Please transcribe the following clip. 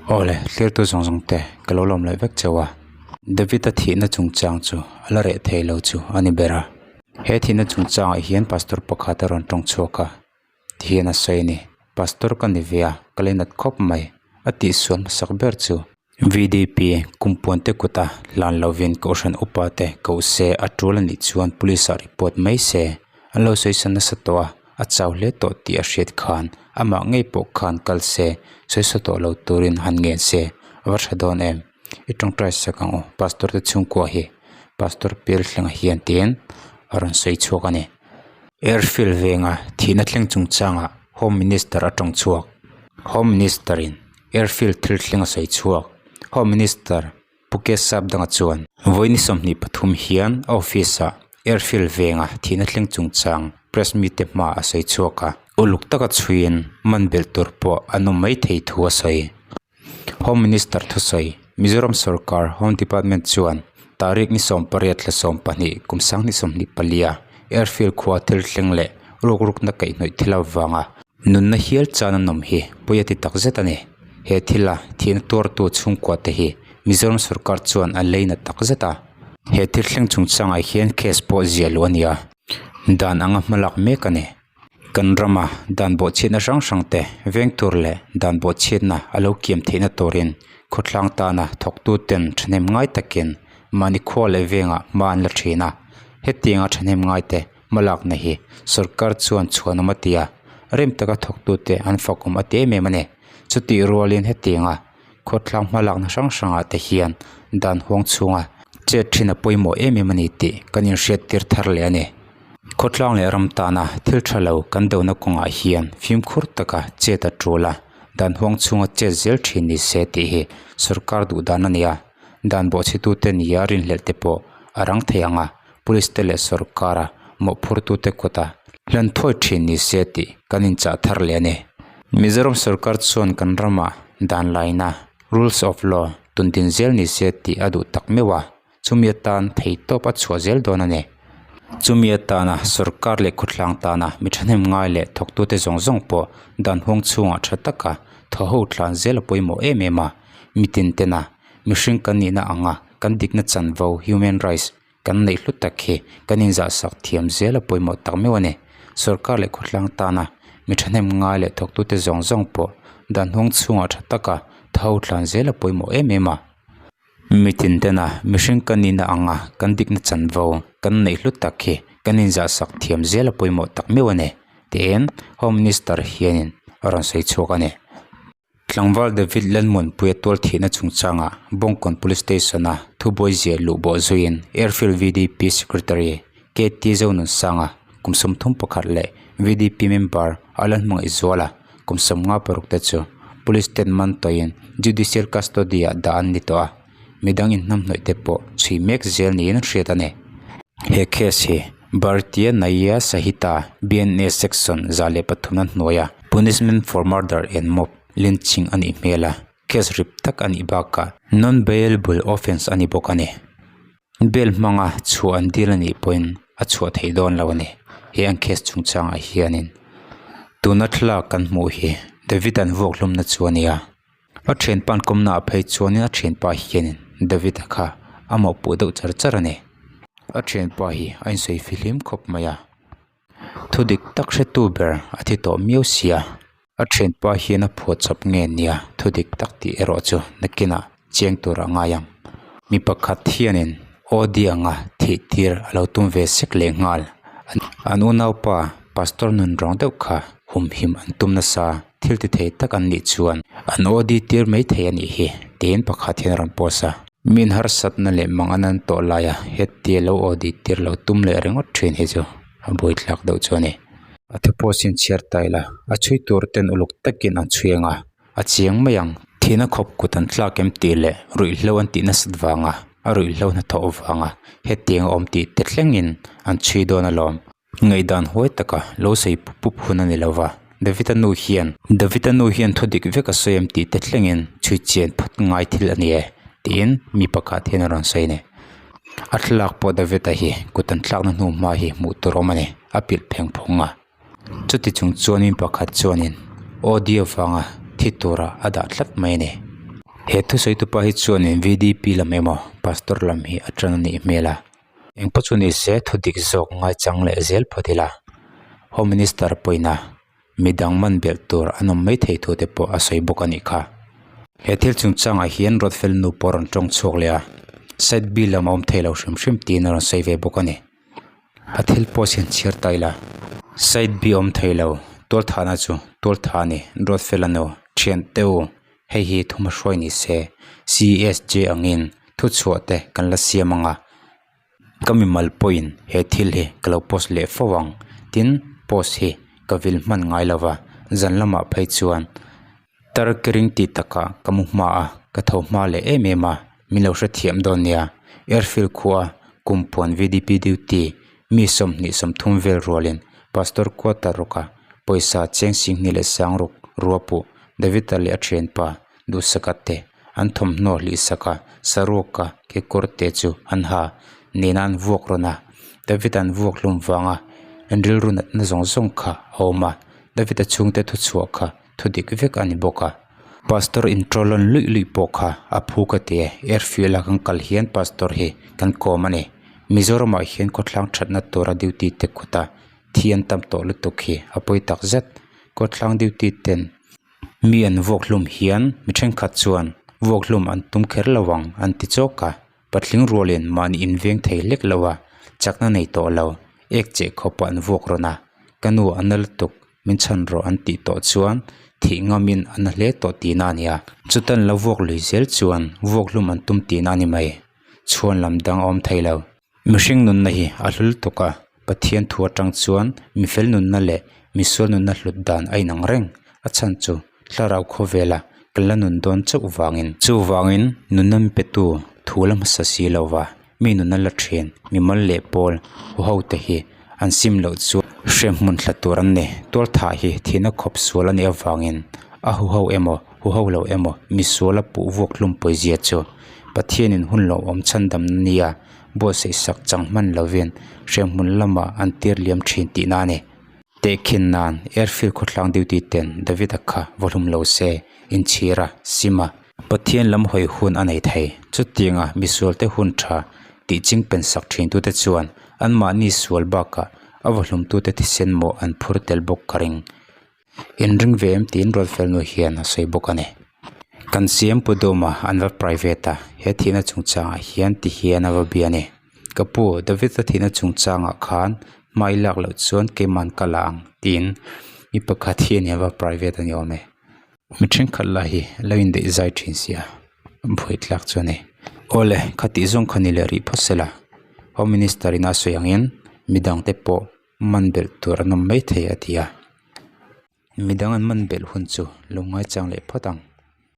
Awle, thlirtu zawng zawng te ka lo lawm leh vek chauh a. David-a thihna chungchang chu a la reh thei lo chu a ni ber a. He thihna chungchangah hian pastor pakhat a rawn tawng chhuak a, tihian a sawi a ni. Pastor ka ni ve a, ka leinat khawp mai, a tihsual hmasak ber chu. VDP, Kumpuan te kuta hlan lovin Kohhran upa te koh se a tul a nih chuan Police ah report mai se. An lo sawisan nasa tawh a, a chau hle tawh tih a hriat khan amah ngei pawh khan kal se, sawisaw tawh lo turin han ngen se a va tha dawn em? I tawngtai sak ang u, Pastor te chhungkua hi Pastor Pialthlenga hian tiin a rawn sawi chhuak a ni. Airfield venga thihna thleng chungchangah Home Minister a tawng chhuak. Home Minister in Airfield thil thleng a sawi chhuak. Home Minister Pu Kesap danga chuan vawiin 23 hian a office ah Airfield venga thihna thleng chungchang press meet te hma a sawi chhuak a, uluk taka chhuiin man belh tur pawh an awm mai thei thu a sawi. Home Minister thusawi Mizoram sorkar Home Department chuan tarik ni 18 thla 12 kum 2024 a Airfield khua thil thleng leh rukrukna kaihhnawih thil avanga Nunna hial chan an awm hi pawi a ti tak zet a ni. He thila thihna tuartu chhungkua te hi Mizoram sorkar chuan a leina tak zet a. He thil thleng chungchangah hian case pawh ziah luh a ni a, dan anga hmalak mek a ni. Kan rama dan bawhchhiatna hrang hrang te veng tur leh dan bawhchhiatna a lo kiam theihna turin khawthlang tana thawktu ten thahnem ngai takin mahni khua leh vengah hma an la thin a. Hetianga thahnem ngai te Hmalakna hi sorkar chuan chhuanawm a ti a, rem taka thawktute an fakawm a ti em em a ni. Chutih rualin hetianga khawtlang hmalakna hrang hrangah te hian dan huang chhunga chet thin a pawimawh em em a ni tih kan inhriattir thar leh a ni. Khawtlang leh ram tana thil tha lo kan dona kawngah hian fimkhur taka chet a tul a, dan huang chhunga chet zel thin ni se tih hi sorkar duh dan a ni a, dan bawhchhetute nia rinhlelh te pawh a rang thei ang a. Police te leh sorkara mawhphurtute kuta hlan thawi thin ni se tih kan inchah thar leh a ni. Mizoram sorkar chuan kan ramah dan laina, rules of law, tundin zel ni se tih a duh tak meuh a, chumi atan theihtawp a chhuah zel dawn a ni. Chumi atana sorkar leh khawthlang tana mi thahnem ngai leh thawktute zawng zawng pawh dan huang chhungah tha taka thaw ho tlan zel a pawimawh em em a, mitin tena mihring kan nihna anga kan dikna chanvo, human rights, Kan neih hlu tak hi kan inzahsak thiam zel a pawimawh tak meuh a ni. Sorkar leh khawtlang tana mi thahnem ngai leh thawktute zawng zawng pawh dan hnung chhungah tha taka tho tlan zel a pawimawh em em a. Mitin tena mihring kan nihna anga kan dikna chanvo kan neih hlu tak hi kan inzahsak thiam zel a pawimawh tak meuh a ni, tiin Home Minister hianin a rawn sawi chhuak a ni. Tlangval David Lalmuanpuia tual thihna chungchangah Bawngkawn Police Station-a thubuai ziah luh bawh zuiin Airfield VDP Secretary KT Zonunsanga kum 31 leh VDP member Alan Hmangaihzuala kum 56 te chu Police ten man tawhin Judicial Custody-ah dah an ni tawh a, midang inhnamhnawih te pawh chhui mek zel niin hriat a ni. He case hi Bharatiya Nyaya Sanhita, BNS, Section 103 na hnuaia Punishment for Murder and Mob lynching a nih hmel a, case rip tak a nih bakah non-bailable offence a ni bawk a ni. Bail hmanga chhuah an dil a nih pawhin a chhuah theih dawn lo a ni. He an case chungchangah hianin tuna thlalak kan hmuh hi David an vuak hlumna chu a ni a. A thianpa an kawmna ah phei chuanin a thianpa hianin David-a kha a mawhpuh deuh char char a ni. A thianpa hi a insawi fihlim khawp mai a, thu dik tak hretu ber a thi tawh miau sia. A thianpa hian a phuah chawp nge nia thu dik tak tih erawh chu nakinah chiang tur a ngai ang. Mi pakhat hianin Audi anga thih tir a lo tum ve sek leh nghal. An unaupa Pastor nun rawng deuh kha humhim an tum nasa. Thil ti thei tak an nih chuan an OD tir mai thei a nih hi tiin pakhat hian a rawn post a. Min harsatna leh mang an an tawh laia hetia lo OD tir lo tum leh ringawt thin hi chu a buaithlak deuh chu a ni. A thu post in chhiar ta ila a chhui tur ten uluk takin an chhui ang a, a chiang mai ang. Thihna khawp kut an tlak em tih leh ruihhlo an tih nasat vanga a ruihhlo hnathawh vanga hetiang a awm tih te thlengin an chhui dawn alawm. Ngaihdan huai taka lo sawi pup pup hun a ni lo va, David-a nu hian David-a nu hian thu dik vek a sawi em tih te thlengin chhui chian phawt ngai thil a ni e tiin mi pakhat hian a rawn sawi a ni. A thlalak pawh David-a hi kut an thlakna hnu hma hi hmuh tur a awm a ni, a pilh pheng phawng a. Chuti chung chuan mi pakhat chuanin audio vanga thi tura a dah tlat mai a ni. He thusawi tupa hi chuanin VDP lam emaw pastor lam hi a tan a nih hmel a. Engpawh chu ni se thu dik zawk ngaichang leh zel phawt ila. Home Minister pawina midang man belh tur an awm mai thei thu te pawh a sawi bawk a nih kha. He thil chungchangah hian Ruatfel nu pawh a rawn tawng chhuak leh a, side B lam a awm thei lo hrim hrim tiin a rawn sawi ve bawk a ni. A thil pawh sian chhiar ta ila, side B awm thei lo, tualthahna chu tualthah a ni, Ruatfela nu, thiante u, hei hi thuma hruai ni se, CSJ angin thuchhuah te kan la siam ang a. Ka mimal pawhin he thil hi ka lo post leh fo ang. Tin, post hi ka vil hman ngai lo va, zan lamah phei chuan tarkering tih takah ka mu hma a, ka tho hma leh em em a, min lo hrethiam dawn nia. Airfield khua Kumpuan VDP duty mi 20 30 vel rualin Pastor quarter rawka pawisa cheng singhnih leh sangruk ruapuh David-a leh a thianpa Duhsaka te an thawmhnaw hlihsak a, saruaka kekawr te chu an ha nena an vuak rawn a, David an vuak hlum vanga an rilru natna zawng zawng kha a awm a, David-a chhungte thuchhuah kha thu dik vek a ni bawk a. Pastor introll an luih luih pawh kha a phu ka ti e, airfield a kan kal hian pastor hi kan kawm a ni. Mizoramah hian khawthlang thatna tura duty te kuta thi an tam tawh lutuk hi a pawi takzet. Khawthlang duty ten Mi an vuak hlum hian mi thenkhat chuan vuak hlum an tum kher lo ang an ti chawk a, patling rualin mahni inveng thei hlek lo a, chakna nei tawh lo, ek cheh khawpa an vuak rawn a, ka nu a na lutuk min chhan rawh an tih tawh chuan thih ngamin a na hle tawh tihna a ni a, chutan lo vuak lui zel chuan vuak hlum an tum tihna a ni mai, chhuan lam dang a awm thei lo. Mihring nunna hi a hlu lutuk a, Pathian thu atang chuan mifel nunna leh misual nunna hlut dan a inang reng. A chhan chu thlarau khawvela kan la nun dawn chauh vangin. Chuvangin nunna mi petu thu la hmasa si lova mi nunna la thin mimal leh pawl huhote hi an sim loh chu hremhmun thla tur an ni. Tualthah hi thihna khawp sual a nih avangin a huho emaw huho lo emaw misual a puh vuak hlum pawizia chu Pathianin hun lawmawm chhandamna nia buatsaih sak chang hman lovin hremhmun lamah an tir liam thin tihna a ni. Tehkhin nan Airfield khawthlang duty ten David-a kha va hlum lo se, inchhira, sima, Pathian lam hawi hun a nei thei. Chutianga misualte hun tha tih ching pen sak thintute chuan anmahni sual bakah a va hlumtute thisen mawh an phur tel bawk ka ring. Inring ve em tiin Ruatfel nu hian a sawi bawk a ni. Kan siam Pu Duma an va private a, he thihna chungchangah hian ti hian a va bia a ni. Ka pu, David-a thihna chungchangah khan hma i lak loh chuan keiman ka la ang tiin mi pakhat hi a ni a va private a ni awm e. Mi thenkhat lah hi lo indaih zai thin sia, buai tlak chu a ni. Awle, khatih zawng kha ni leh rih phawt sela, Home Minister in a sawi angin midangte pawh man belh tur an awm maithei a ti a, midang an man belh hun chu lo ngaichang leh phawt ang.